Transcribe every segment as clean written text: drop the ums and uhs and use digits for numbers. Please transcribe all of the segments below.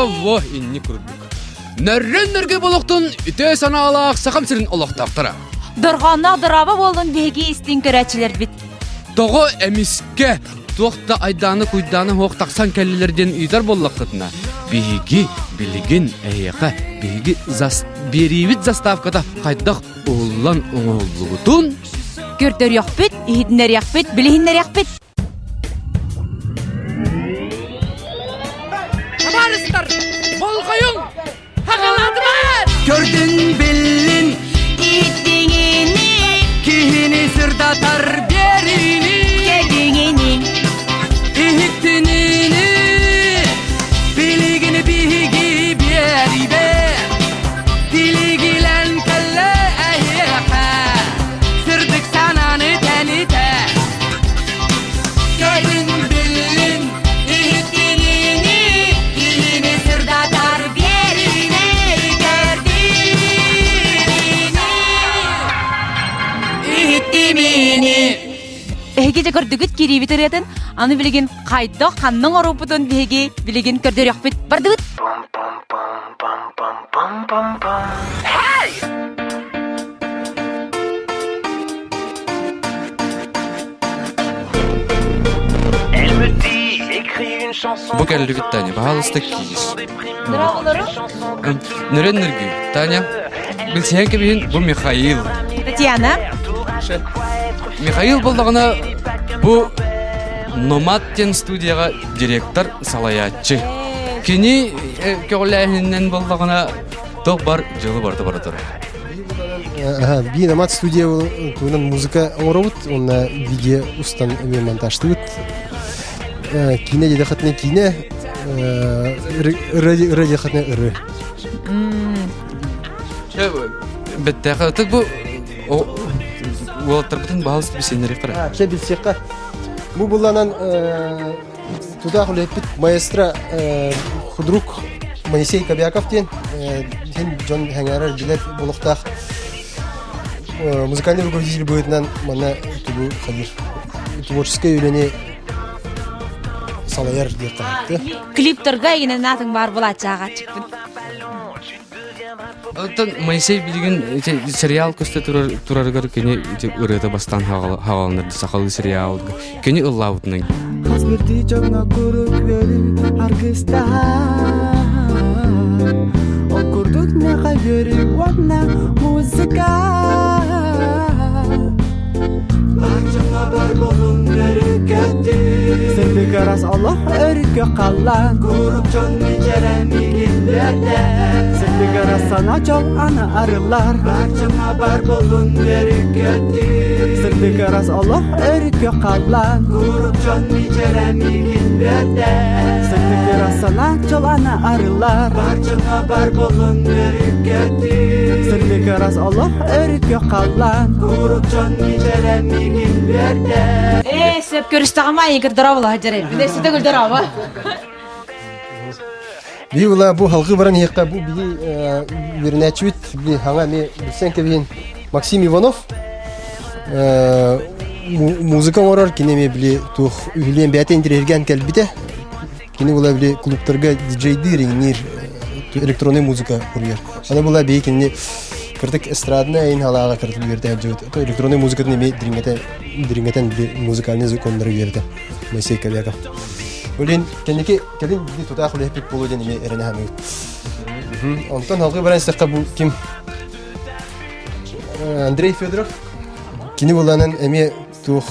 Во-во, инни курдук. Нөррөн-нөргө болохтун үтө санаалаах Сахам сирин олохтоохторо. Дорҕоонноох дорообо буоллун биһиги истиҥ көрөөччүлэрбит. Тоҕо эмискэ туох да айдааны-куйдааны суох тахсан кэллилэр диэн ыйытар буоллаххытына, биһиги билигин эһиэхэ биһиги зас... биэриибит заставката хайдах уһуллан оҥоһуллубутун көрдөрүөхпүт, иһитиннэриэхпит, билиһиннэриэхпит. Табаарыстар, болҕойуҥ! Хахалаатыбат! Көрдүн биллин Иттиҥини, киһини сырдатар биэриини кэдиҥини, иһиттинини билигини биһиги биэрибэ тилигилэн кэллэ эһиэхэ сырдык санааны тэнитэ Көрүн биллин иһиттинини киһини сырдатар биэриини көрдүнү. иһиттимини Эһиги дьэ көрдүгүт киириибит ырыатын, аны билигин хайдах ханна оҥорбуппутун биһиги билигин көрдөрүөхпүт. Бардыбыт! Бу кэллибит Таня, пожалуйста, киир. Нөрен Нөргү, Таня, билсиһэн кэбиһин, бу Михаил. Татьяна. Михаил боллоҕуна бу Номад диэн студияҕа директор салайааччы. Кини көҕүлээһининэн боллоҕуна туох бар дьылы барыта бара турар. Би Номад студия туһунан музыка оҥоробут уонна видео устан эмиэ монтажтыыбыт. Киинэ диэтэххитинэ киинэ, ырыа диэтэххитинэ ырыа. Бэттээхэ бу уолаттарбытын баһылыс билсиннэриэххэ. Чэ билсиэххэ. Бу булланан тутаах үлэппит маэстро худрук Моисей Кобяков диэн син дьон сэҥээрэр билэр буолуохтаах музыкальный руководитель быһыытынан манна тугу хайыр творческай үлэни салайар диэххэ Клиптарга игинэн аатыҥ баар булааччааҕааччыкпын. Оттон Моисей билигин сериал көстө турар турарыгар кини ырыата бастаан хаҕаланар сахалыы сериалга кини ыллаабытынан Хас бирдии дьоҥҥо куруук үөрүү аргыстаһар Ол курдук миэхэ үөрүү уонна музыка Бар дьоҥҥо бар буолун өрүкөтүү Сырдык ырас олох өрүкө халлаан Куруук дьон мичээрэ миигин үөрдэр Сырдык ырас сана дьол аны арыллар Бар дьоҥҥо бар буолун өрүкөтүү Сырдык ырас олох өрүкө халлаан Куруук дьон мичээрэ миигин үөрдэр Сырдык ырас сана дьол аны арыллар Бар дьоҥҥо бар буолун өрүкөтүү Сырдык ырас олох өрүкө халлаан Куруук дьон мичээрэ миигин үөрдэр Ээ, сөп көрүстэҕим аайы кырдара була сылдьар эбит. Өссө төгүл Би була бу халгы баран иһиэххэ бу биһи үөрэнээччибит били хаҥа эмиэ билсэн кэбиһин Максим Иванов музыка оҥорор кини эмиэ били туох үһүлүөн бэйэтэ интэриэһиргээн кэлбитэ кини була били клубтарга диджейдиир иҥниир электронный музыка суруйар аны була биһи кинини кырдык эстрадная эйин халааҕа кырдык үөрэтэ сылдьыбыт электронный музыкатын эмиэ дириҥэтэ дириҥэтэн били музыкальный законнары үөрэтэ Моисей Кобяков Блин, кэнники кэлин били тутаах үлэһиппит буолуо диэн эмиэ эрэнэ саныыбыт. Онтон алгыы баран истэххэ бу ким Андрей Федоров кини буланан эмиэ туох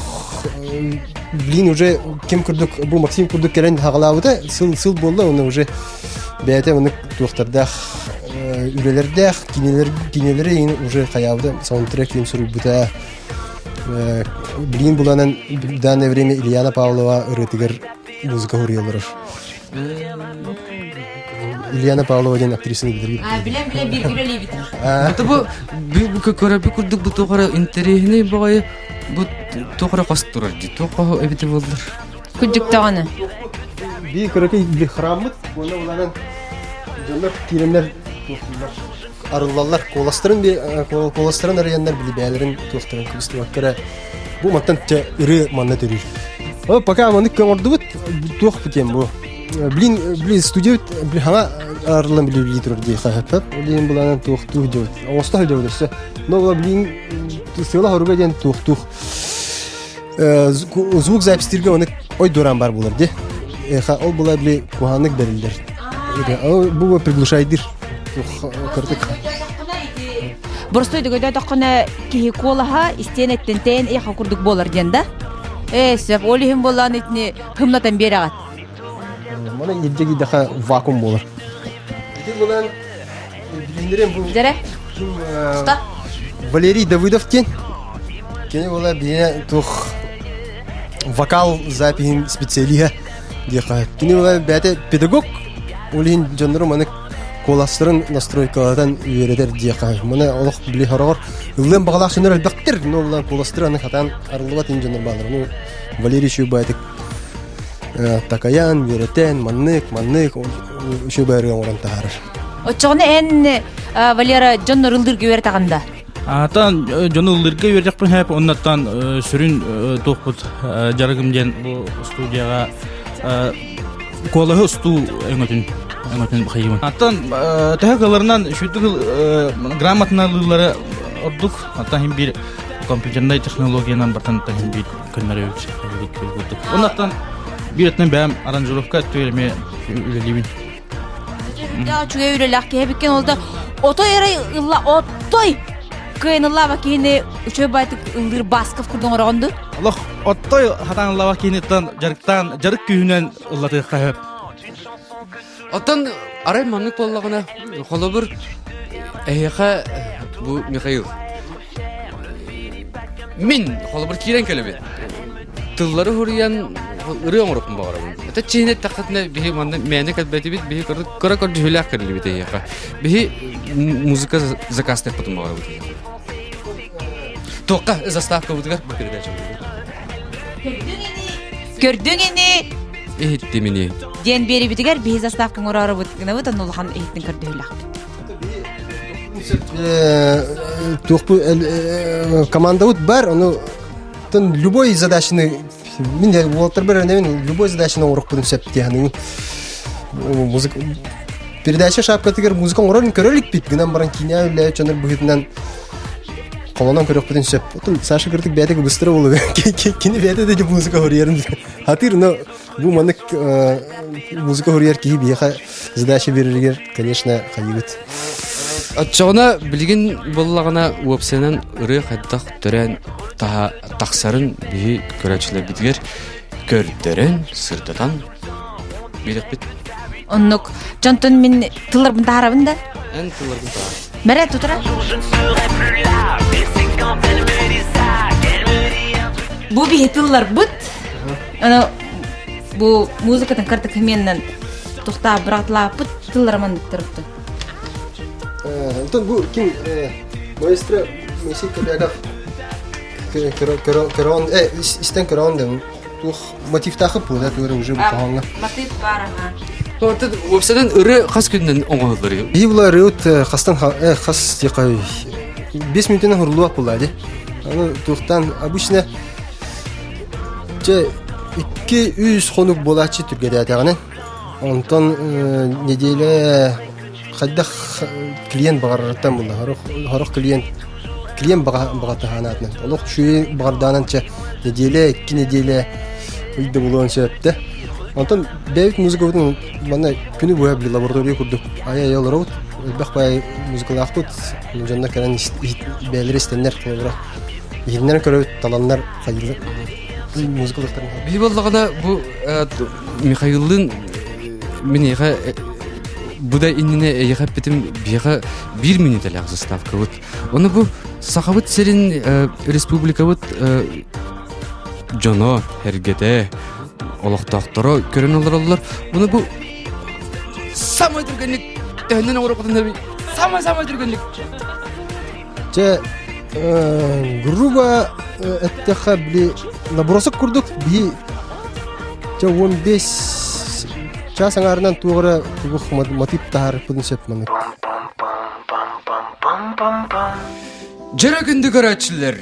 блин уже ким курдук бу Максим курдук кэлэн хаҕалаабыта сыл сыл буолла уонна уже бэйэтэ оннук туохтардаах үлэлэрдээх кинилэр кинилэри уже хайаабыта саундтрек диэн суруйбута Блин буланан в данное время Ильяна Павлова ырыатыгар музыка суруйаллар. Ильяна Павлова диэн актрисаны билэргит. А, билэн билэн биир күрэлиибит. Это бу көрөбү курдук бу туох эрэ интэриэһинэй баҕайы бу туох эрэ хос турар дии туох хоһу эбитэ буоллар. Кырдьыктаҕаны. Би кыракый би храммыт уонна уланан дьоннор киирэннэр арыллаллар куоластарын куоластарын арыйаннар били бэйэлэрин туохтарын кыбыстыбакка эрэ бу мантан чэ ырыа манна төрүүр пока маннык көҥөрдүбүт туох бу диэн бу блин блин студия хаҥа арыллан билии турар дии хаһыппат. Билигин буланан туохтуух диэбит. Оҥосто сылдьабыт өссө. Но була билигин сыала хоруга диэн туохтуух звук записьтирге оны ой дуран бар булар ди. Ол була били куһанык берилдер. Бу приглушайдыр. Кырдык. Боростой дөгөдө киһи куолаһа истиэн эттентэн эхо курдук буолар диэн да? Ээ, сөп. Ол иһин буоллаан итини хымнатан биэрэҕит. Маны ирдэ киидэхэ вакуум буолар. Ити булан билиннэрин бу Дэрэ. ким Тута. Валерий Давыдов диэн. Кини була биһине туох вокал запиһин специалиһа диэхэ. Кини була бэйэтэ педагог. Ол иһин дьоннору маны куоластарын настройкалатан үөрэтэр диэхэ. Маны олох били хороҕор ыллыан баҕалаах дьоннор элбэхтэр. Но булан куоластары аны хатаан арыллыбат ин дьоннор баалар. Ну Валерий Чуйбаетик такайан, үөрэтэн, маннык, маннык үчүгэй бары оҥорон таһаарар. Оччоҕуна эн Валера дьоннор ыллыырга үөрэтэҕин да? Атан дьону ыллыырга үөрэтэхпин сөп, оннуттан сүрүн туохпут дьарыгым диэн бу студияҕа куолаһы устуу өҥөтүн өҥөтүн хайыыбын. Аттан төһө кыларынан сүүрдүк грамотно ылыылары ордук, аттан иһин биир компьютернай технологиянан бартан иһин биир көннөрөбүт курдук. Оннуттан биир өттүнэн бэйэм аранжировка өттүгэр эмиэ үлэлиибин. Үчүгэй үлэлээх киһи эбиккин ол да отой эрэ ылла отой кыайан ыллаабат киһини үчүгэй байтык ыллыыр Басков курдук оҥороҕун дуу? Олох оттой хатаан ыллаабат киһиниттэн дьарыктаан дьарык күүһүнэн ыллатыахха сөп. Оттон арай маннык буоллаҕына, холобур, эһиэхэ бу Михаил мин холобур киирэн кэлэбин. Тыллары суруйан ырыа оҥоруохпун баҕарабын. Это чиһин эттэххитинэ биһи манна мээнэ кэлбэтибит, биһи кыра көрдүһүүлээх кэллибит эһиэхэ. Биһи музыка заказтыахпытын баҕарабыт эһиэхэ. Туохха заставкабытыгар бу передача Көрдүҥ ини Иһиттим ини. Диэн биэрибитигэр биһи заставка оҥороорубут гынабыт, онно улахан иһиттин көрдөһүүлэхпит. Туохпу командабыт бар, ону тон любой задачаны мин уолаттар бар любой задачаны оҥоруохпутун сөп диэханын музыка передача шапкатыгар музыка оҥорон көрө иликпит гынан баран киинэ үлэ дьонор быһыытынан холонон көрүөхпүтүн сөп. Отон Саша кырдык бэйэтэ быстро болуга. Кини бэйэтэ да музыка хоруйарын хатыр, но бу маннык музыка хоруйар киһи биһиэхэ задача береригэр, конечно, хайыбыт. Оччоҕуна билигин буоллаҕына уопсайынан ырыа хайдах төрөөн тахсарын биһи көрөөччүлэрбитигэр көрдөрөн, сырдатан биэрэхпит. Оннук. Дьонтон мин тылларбын таһаарабын да? Эн тылларгын таһаар. Мэрэ тутара. Бу биһи тылларбыт. Аны бу музыкатын картык хменнен тухта быратлааппыт тыллара манныктарыптын. Антон бу ким маэстро Моисей Кобяков көрөн истэн көрөн да туох мотивтаахы буола туора уже бу хоһооҥҥо. Мотив баар аха. Ортон уопсайынан ырыа хас күнүнэн оҥоһуллар? Биһи була ырыабыт хастан хас диэхэ 5 мүнүүтэнэн хуруллубат буолла дии. Аны туохтан обычно чэ 2-3 хонук буолааччы түргэтээтэҕинэ. Онтон неделя хайдах клиент баҕарарыттан буолла. Сорох сорох клиент клиент баҕатаһанаатынан. Олох үчүгэй баҕардаанан чэ неделя, икки неделя ыйда булуон сөптө. Онтон бэйэбит музыкабытын манна күнү быһа били лаборатория курдук айа-айа олоробут. Элбэх баай музыкалаахпыт. Дьоннор кэлэн бэйэлэрэ истэннэр холобура иһиннэрэн көрөбүт, таланнар хайыылар музыкалыктарын. Биһи буоллаҕына бу Михаиллыын мин эйиэхэ бу да иннинэ эйиэхэ эппитим биһиэхэ биир мүнүүтэлээх заставкабыт. Ону бу Сахабыт сирин республикабыт дьоно, эргэтэ, олохтоохторо көрөн олороллор. Буну бу самай түргэнник төһөннөн оҥоруоххутун самай-самай түргэнник. Чэ, грубо эттэххэ били набросок курдук биһи чэ 15 час аҥаарынан туох эрэ тугух мотив таһаарыппытын сөп маннык. Дьэрэ күндү көрөөччүлэр,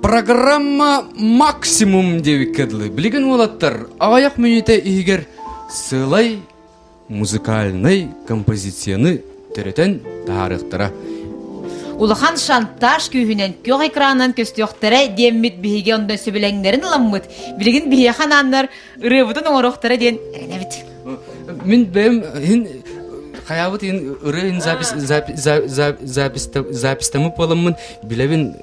программа максимум диэбиккэ дылы. Билигин уолаттар аҕыйах мүнүүтэ иһигэр сылай. музыкальнай композицияны төрөтөн таһаарыахтара. Улахан шантаж күүһүнэн күөх экранынан көстүөхтэрэ диэммит биһиги онно сөбүлэҥнэрин ыламмыт, билигин биһиэхэ анааннар ырыабытын оҥоруохтара диэн эрэнэбит. Мин бэйэм иһин хайаабыт иһин ырыа иһин запись запись запись буоламмын билэбин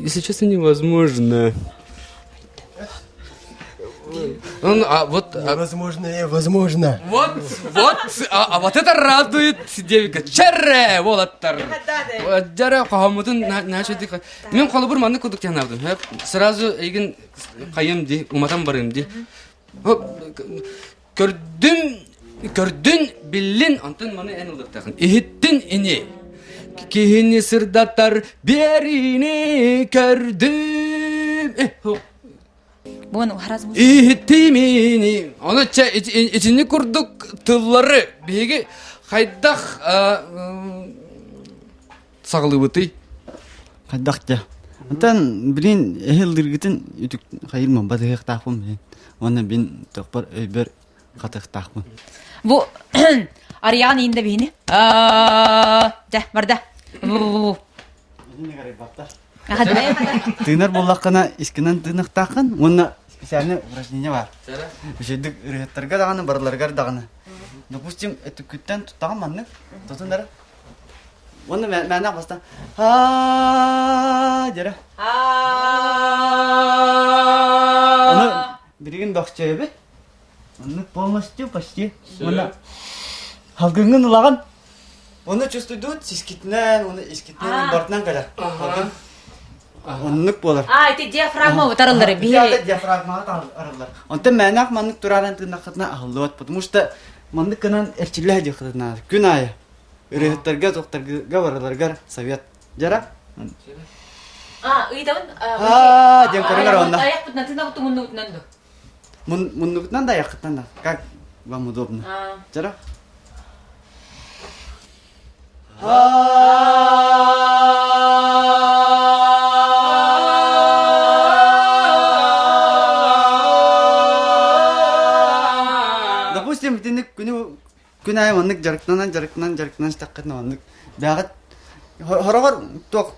если честно невозможно. Ну, а вот... Невозможное возможно. Вот, вот, а, а вот это радует девика. Черре, волаттар. Дьара хоһоммутун начали. Мен холобур маннык курдук тянаабытым. Сразу эйигин хайым ди, уматан барым ди. Көрдүм, көрдүн, биллин, онтон маны эн ылыктахын. Иһиттин ини. Киһини сырдатар биэриини көрдүм. Иһиттимини. Ону чэ итини курдук тыллары биһиги хайдах саҕалыыбытый? Хайдах дьэ. Онтон билин эһил-ылыргытын үтүк хайырман батыһыахтаахпын билин. Уонна бин тохпор өйбөр хатыахтаахпын. Бу Ариан иинде биһини. Дьэ, барда. Тыынар буоллаххына искинэн тыыныахтааххын уонна специальное упражнение бар. Үчүгдүк ырыһыттарга даҕаны, барыларыгар даҕаны. Допустим, өттүккүттэн туттаҕын маннык, тутун эрэ. Уонна мээнэ бастан аа дьэрэ. Аны билигин бөхчөөбүт. Оннук полностью почти. Уонна халгыҥҥын ылаҕын. Оны чувствуйдут сискитинэн, оны искитинэн бартынан кэлэр. Халгын. Оннук буолар. А, ити диафрагма утарыллар. Биһи диафрагмаҕа арыллар. Онтон мээнээх маннык турааран тыыннаххытына аһыллыбат, потому что маннык гынан эрчиллэ сылдьыаххытын Күн аайы ырыаһыттарга, тохтарга барыларыгар совет. Дьара? А, ыйтабын. Аа, диэн көрүҥэр онно. Аяқпытынан тыынабыт муннубутунан ду. Муннубутунан да аяққыттан да. Как вам удобно. Дьара? Допустим, итинник күнү күн аайы маннык дьарыктанан дьарыктанан дьарыктанан истэххитинэ маннык бэҕэт хороҕор туох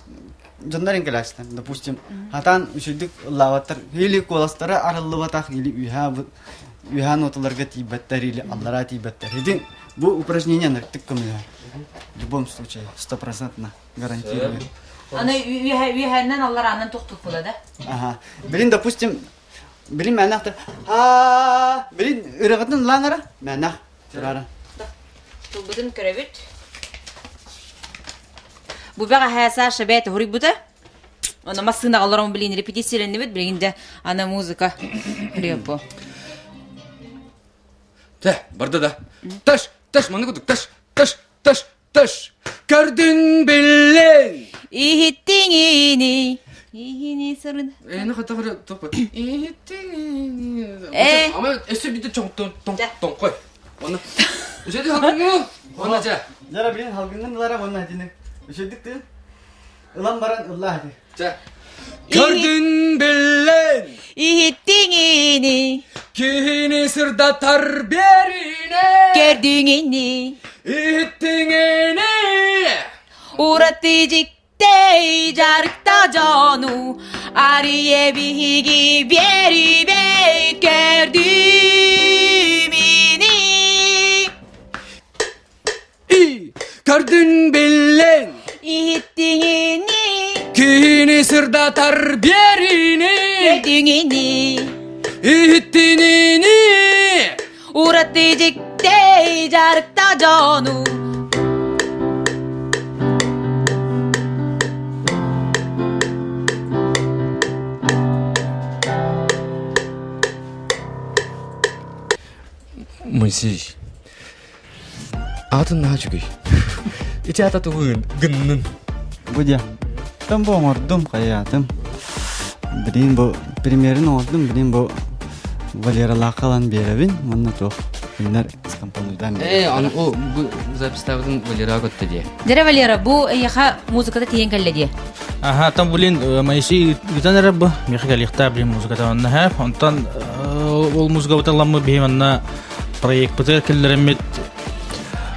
дьоннор инкэлээчтэн допустим хатаан үчүгдүк ыллаабаттар или куоластара арыллыбатах или үһээ үһээ ноталарга тиийбэттэр или аллараа тиийбэттэр ити бу упражнение ынырыктык көмөлөһөр в любом случае стопроцентно гарантирую Аны үөһээннэн аллараанан тохтук була да? Ага. Билин, допустим, билин мээнэх аа билин ырыгытын лаҥара мээнэх турара. Тылбытын көрөбүт. Бу бэҕэһээ Саша бэйэтэ хоруйбута. Ону массыынаҕа олорон билин репетициялэннибит, билигин дьэ аны музыка репо. Тэ, барда да. Таш, таш, маны кудук, таш, таш, таш, таш. Көрдүн биллин. Иһиттиҥ ини. Иһини сырын. Эни хата топа. Иһиттиҥ. Э. Ама өссө биде чоң тон тон тоҥкой. Оны. Үчөдү халгыҥҥы. Оны жа. Жара билин халгыҥҥын ылара уонна итини. Үчөдүк тыын. Ылан баран ыллаа ити. Жа. Көрдүн биллин. Иһиттиҥ ини. Киһини сырдатар берине. Көрдүҥ ини. Иһиттиҥ ини. Ураты дьиктэй дьарыкта дьону арыйа биһиги биэрибэт көрдүм ини. И көрдүн биллин. Иһиттиҥ ини. Киһини сырдатар биэрини. Көрдүҥ ини. Иһиттин ини. Ураты дьиктэй дьарыкта дьону Моисей Аатын наһаа үчүгэй. Ити аата тугун гыннын? Бу дьэ. Там бу оҥордум, хайаатым. Билин бу примерин оҥордум, билин бу Валералаахха ылан биэрэбин уонна туох кинилэр скомпонуйдаан Ээ, аны о бу записьтаабытын Валера көттө дии. Дьэрэ Валера, бу эйиэхэ музыката тиийэн кэллэ дии. Аха, там блин, Моисей ыытан эрэр бу. Миэхэ кэлиэхтээх блин музыката онно һэ. Онтон ол музыкабытын ламмы биһи манна. Проекпытыгар киллэрэммит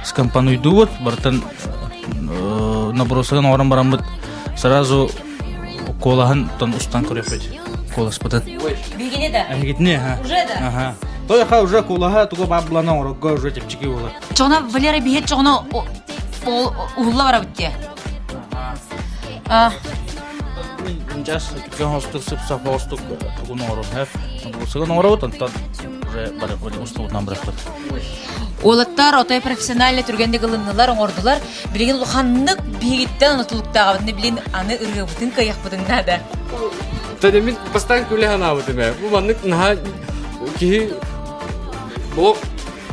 скомпонуйдуубут, барытын набросогын оҥорон бараммыт сразу куолаһын тон устан көрүөхпүт куоласпытын. Билгини да? Эһигитини, ага. Уже да? Ага. Тойха уже куолаһа туга баар булана оҥорорго уже чэпчэки буолар. Чоҕуна Валера биһиэт чоҕуна ол уһулла барабыт дии. А Сейчас түргэн хостук сып-сап оҕустук тугун оҥорор Набросогын оҥоробут, онтон уже бары устубутунан бырахпыт. Уолаттар отой профессионально түргэнник ылыннылар, оҥордулар. Билигин улаханнык биһигиттэн тулуктааҕыбытын билин аны ырыабытын кыайыахпытын наада. Тэнэмин бастаан күлэ санаабытым ээ. Бу маннык наһаа киһи бу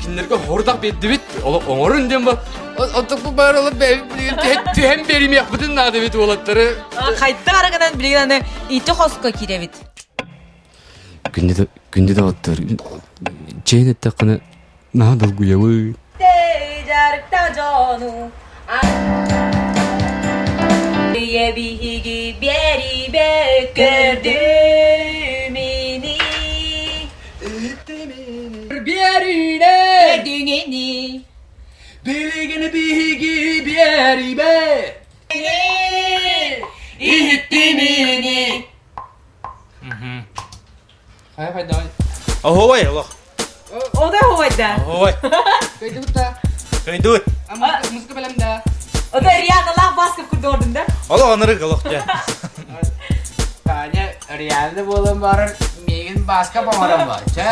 кинилэргэ хордах биэрдибит, оҥорун диэн бу Оттон бу баар олор түһэн биэримиэхпитин наада эбит уолаттары. Хайта арыгынан билигин аны ити хоско киирэбит. Күндү күндү доҕоттор, чэйин эттэххинэ наһаа долгуйабын. Дьарыкта дьону Биһиги биэрибэ көрдүм ини Биэриинэ! Көрдүҥ ини Билигин биһиги биэрибэ! Иһиттим ини! Хайа хайдаҕай? Оһуобай олох. Ода оһуобайда. Оһуобай. Көйдүбүт да. Көйдүбүт. Музыка бэлэм да. Ода Рианалаах Басков курдук да? Олох онырык олох дьэ. Таня реально буолан барар миигин Басков оҥорон бар. Чэ.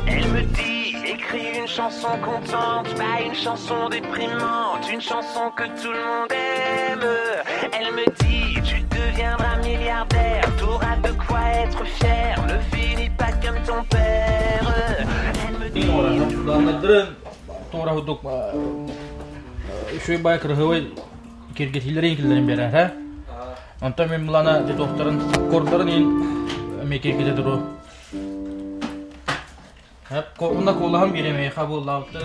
Elle me dit, écris une chanson contente, pas une chanson déprimante, une chanson que tout le monde aime. Elle me dit, tu deviendras milliardaire, t'auras de quoi être fier, ne finis pas comme ton père. Elle me dit... Туора курдук үчүгэй баай кырыһыбай киргэтиилэрин киллэрин биэрэр һэ Онтон мин булана тутуохтарын аккордарын иһин эмиэ киргитэ туруо. Уонна куолаһым биир эмиэхэ буоллаабыттар.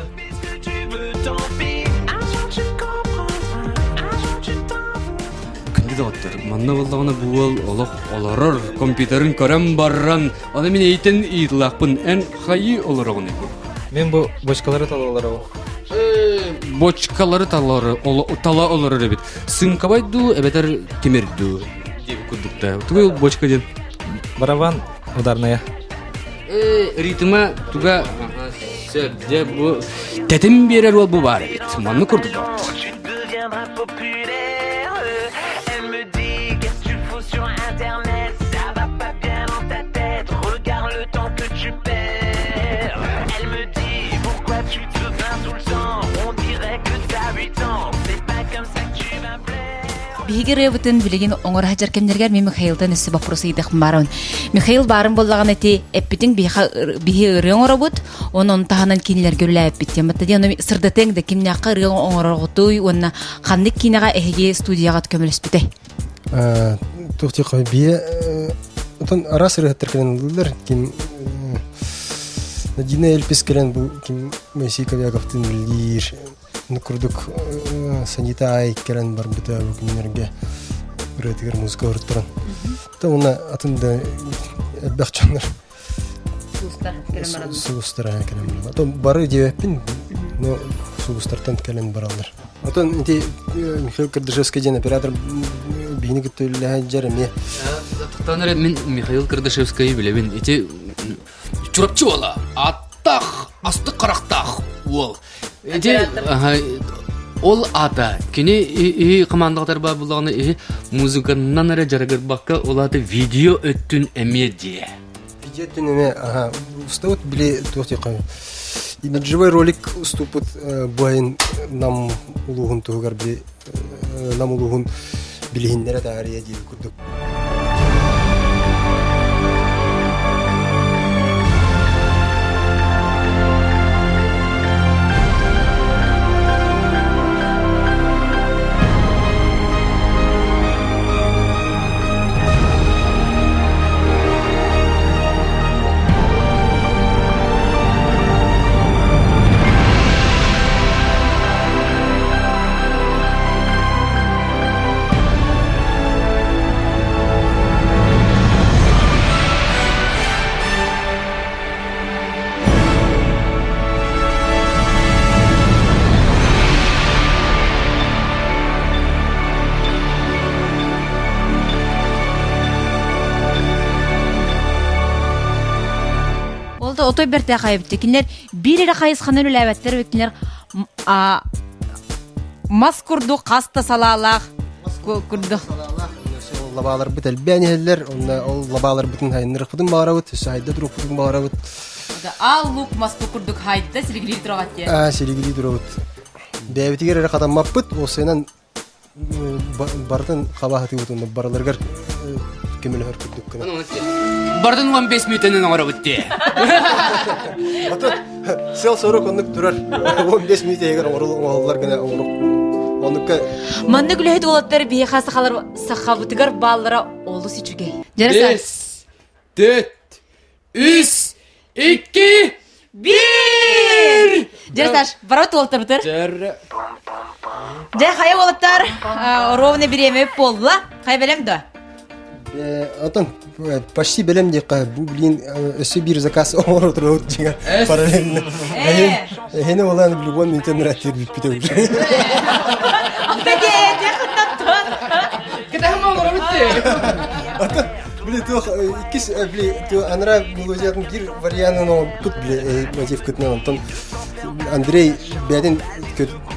Күндү доҕоттор, манна буоллаҕына бу уол олох олорор, компьютерын көрөн баран, аны мин эйтэн ыйытылаахпын, эн хайыы олороҕун бу? Мин бу бочкалары тала олоробун. Бочкалары тала олорор эбит. Сыҥкабай дуу, эбэтэр тимир дуу диэбит курдук да. Тугуй ол бочка диэн? Барабан ударная. Ритма туга сөп дьэ бу тэтим биэрэр уол бу баар эбит. Маннык курдук Tu deviendras populaire. Elle me dit qu'est-ce que tu fous sur internet, ça va pas bien dans ta tête. Regarde le temps que tu perds. Elle me dit pourquoi tu te plains tout le temps. On dirait que t'as 8 ans. C'est pas comme ça que tu vas plaire. Биһиги ырыабытын билигин оҥоро сылдьар кэмнэригэр мин Михаилтан өссө боппуруос ыйдахпын баарабын. Михаил баарын буоллаҕына ити эппитиҥ биһиэхэ биһи ырыа оҥоробут, онон таһынан кинилэргэ үлэлээбиппит диэн. Батта диэн ону сырдатыаҥ да кимнээххэ ырыа оҥороргутуй уонна ханнык киинэҕэ эһиги студияҕа көмөлөспүтэй? Туох диэххэ бие отон араас ырыаһыттар кэлэн ыллылар ким Надина Эльпис кэлэн бу ким Моисей Ковяковтыын үлэлиир курдук Санита Ай кэлэн барбыта бу күннэргэ ырыатыгар музыка оруттаран уонна атын да элбэх дьоннор сулустар кэлэн бараллар. Отон бары диэбэппин, но сулустартан кэлэн бараллар. Отон ити Михаил Кардашевский диэн оператор биһини кытта үлэлэһэ дьэр эмиэ. Тохтоон эрэ мин Михаил Кардашевскайы билэбин. Ити Чурапчы уола, аттаах, астык харахтаах уол. Ити ол аата кини иһи командаҕа баар буллаҕына иһи музыканнан эрэ дьарыгырбакка ол аата видео өттүн эмиэ диэ. Видео өттүн эмиэ аха устубут били туох диэххэ имиджевой ролик уступпут бу нам улууһун туһугар били нам улууһун билиһиннэрэ таарыйа диир курдук. Отой бэртээхэй эбит. Кинилэр биир эрэ хайысханан үлээбэттэр эбит. Кинилэр мас курдук хас да салаалаах курдук. Лабааларбыт элбээн иһэллэр, онно ол лабааларбытын хайыннарыахпытын баҕарабыт, өссө хайда туруохпутун баҕарабыт. Аал лук мас курдук хайда силигилии тураҕат диэн. Аа, силигилии турабыт. Бэйэбитигэр эрэ хатаммаппыт, уопсайынан барытын хабаһытыыбыт уонна барыларыгар көмөлөһөр курдук гына. Бардын 15 мүнүүтэнэн оҥоробут дии. Ото сел сорок оннук турар. 15 мүнүүтэ оҥоруллар гына оҥорук. Оннукка Маннык үлэһит уолаттар биһиэхэ сахалар сахабытыгар бааллара олус үчүгэй. Бес, төрт, үс, икки, биир! Дьэ, Саш, бара туолтабытыр. Дьэ, хайа уолаттар, ровно бириэмэ буолла. Хайа бэлэм да? Отон почти бэлэм диэххэ, бу блин өссө биир заказ оҥоро турабыт дьиҥэр параллельно. Эһини олан в любой минуте ныраттыр бүппүтэ уже. Ата, били туох иккис били анара мелодиятын биир варианын оҥорбут били мотив кытынан онтон Андрей бэйэтин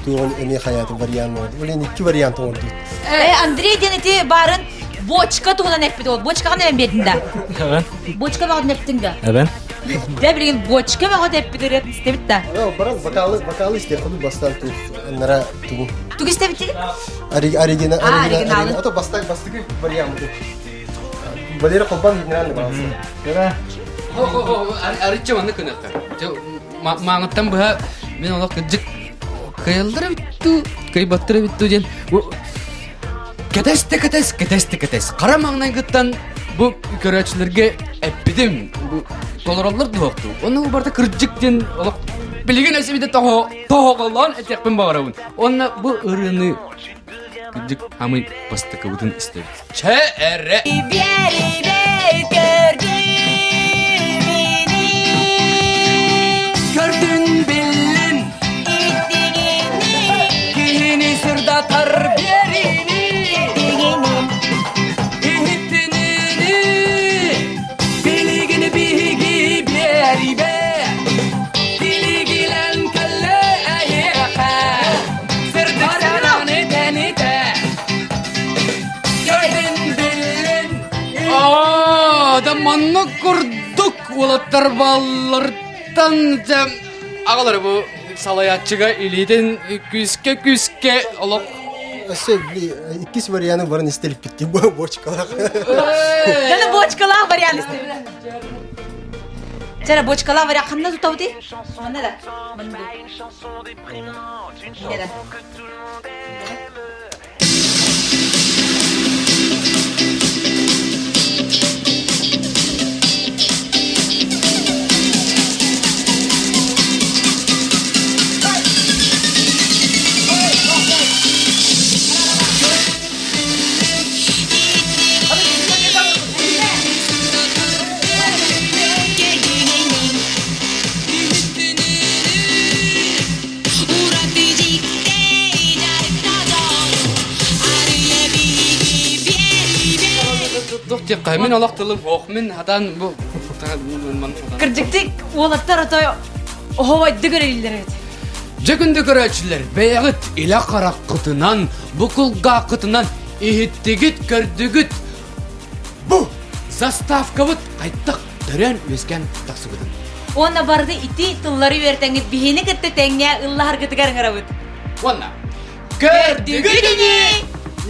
туоҕун эмиэ хайаатын вариант оҥорду. Блин икки вариант оҥордубут. Э, Андрей диэн ити баарын бочка туһунан эппит ол. Бочкаҕа нэмэн биэрдин да? Эбэн. Бочка бөҕөтүн эптиҥ да? Эбэн. Дэ билигин бочка бөҕөтө эппит ырыат истэбит да? Баран вокалы, вокалы истиэх, ону бастаан ту нара тугу. Тугу истэбитин? Оригинал, оригинал. А то бастак бастакы вариант. Валера Холбан генеральный баланс. Арычча маннык гыныахтар. Мааҥыттан быһа мин олох кырдьык кыайаллара бүттүү, кыайбаттара бүттүү диэн кэтэс да кэтэс, кэтэс да кэтэс. Хара маҥнайгыттан бу көрөөччүлэргэ эппитим. Бу толороллор дуоктуу. Онно бу барыта кырдьык диэн олох билигин өссө тоһоҕолоон этиэхпин баҕарабын. Уонна бу ырыаны кырдьык хамый бастакыбытын истэбит. Чэ эрэ! Көрдүн биллин Киһини сырдатар биэриини Иһиттинини Билигини биһиги биэрибэ Тилигилэн кэллэ эйиэхэ Сырдык санааны тэнитэ Аа, да маннык курдук уолаттар баллартан дьэ аҕалары бу салайааччыга илиитин күүскэ-күүскэ олох Өссө иккис варианы баран истэлиппит бу бочкалаах. Даны бочкалаах вариант истэбит. Чара бочкалаах вариант ханна тутабытый? Манна да. Манна. Да. Туох диэххэ, мин олох тылым суох, мин хатан бу Кырдьыктык уолаттар отой оһоҕойдук өрөллөр эбит. Дьэ күндү көрөөччүлэр, бэйэҕит илэ хараххытынан, бу кулгааххытынан иһиттигит, көрдүгүт. Бу заставкабыт хайдах төрөөн-үөскээн тахсыбытын. Уонна барыта ити тыллары үөртэҥҥит биһини кытта тэҥҥэ ыллаһаргытыгар ыҥырабыт. Уонна көрдүгүт ини!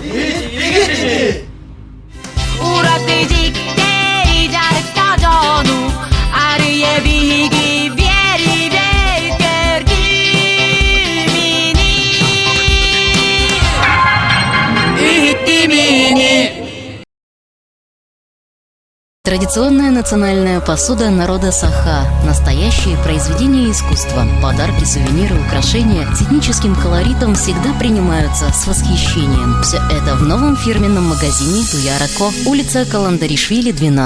Иһиттигит ини! Ураты дьикти дьарыкта дьону арыйа биһиги биэрибэт көрдүм ини. Иһиттим ини! Традиционная национальная посуда народа Саха. Настоящие произведения искусства. Подарки, сувениры, украшения с этническим колоритом всегда принимаются с восхищением. Все это в новом фирменном магазине Туяра Ко, улица Каландаришвили, 12.